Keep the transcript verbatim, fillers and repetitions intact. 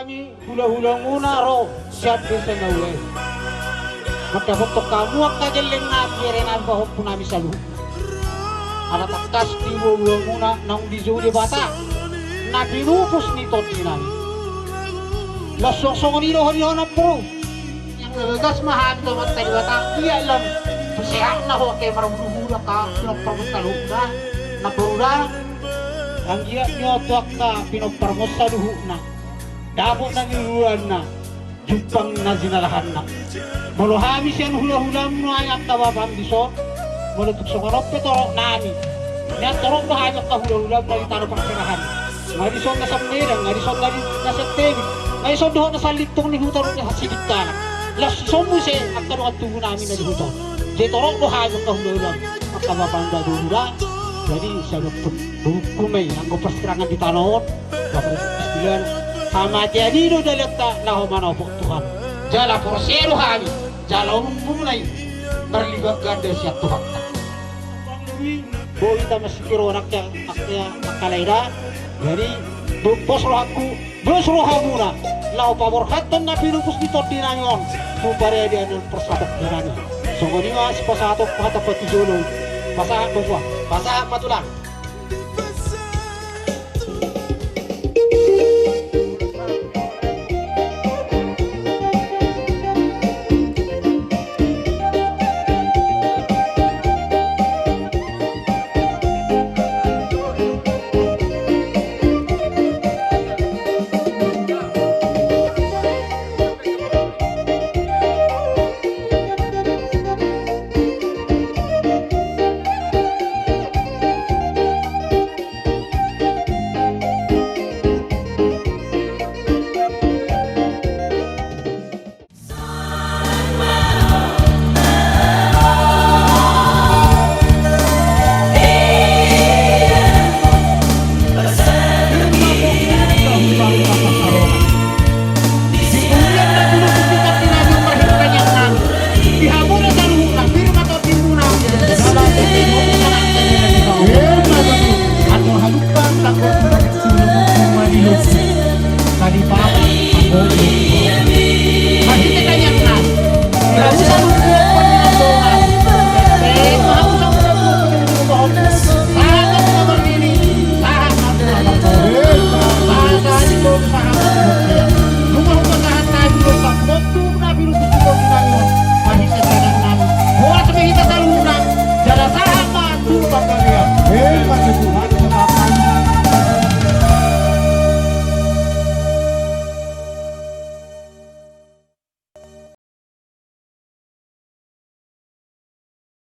Hulahulamuna ro sian desa na uli. Mandapothon hamu angka gelleng nami, bere nami, pahompu nami saluhut. Ala tangkas di boaboamuna naung dijou Debata na pinupus ni tondi nami. Laos songon i do hon i, hona boru. Yang na bagas ma hami tu Amanta Debata, anggiat lam sehat na ho, angka marhulahula, angka pinomparmon saluhutna. Na boru da, anggiat ni ho tu angka pinomparmon saluhutna. Dapot na niluluanna, jumpang na jinalahanna. Molo hami sian hulahulam nuaeng angka bapam dison, molo tung songon on pe torop nami, nian torop do hami angka hulahulam na di tano parserahan. Nga dison na sian Medan, nga dison na di, na sian Tebing, nga dison dohot na sian lintong ni huta dohot na sian sidikanan. Laos dison muse angka dongan tubu nami na di huta on. Jadi torop do hami angka hulahulam, angka bapam da, boru da. Jadi sabab tu, tu hukum i, anggo parserahan di tano on, hamatean i do dalanta laho manopot Tuhan. Jala porsea do hami, jala umumna i marlipat ganda sian Tuhanta. Boi hita masikiroan, angka, angka, angka lae da. Jadi, pos rohangku, pos rohamuna, laho paborhathon na pinupus ni tondi nami on tu parade ni parsatongkin nami. Songon i ma sipasahatonku hata patujolo. Pasahat ma tulang, pasahat ma tulang.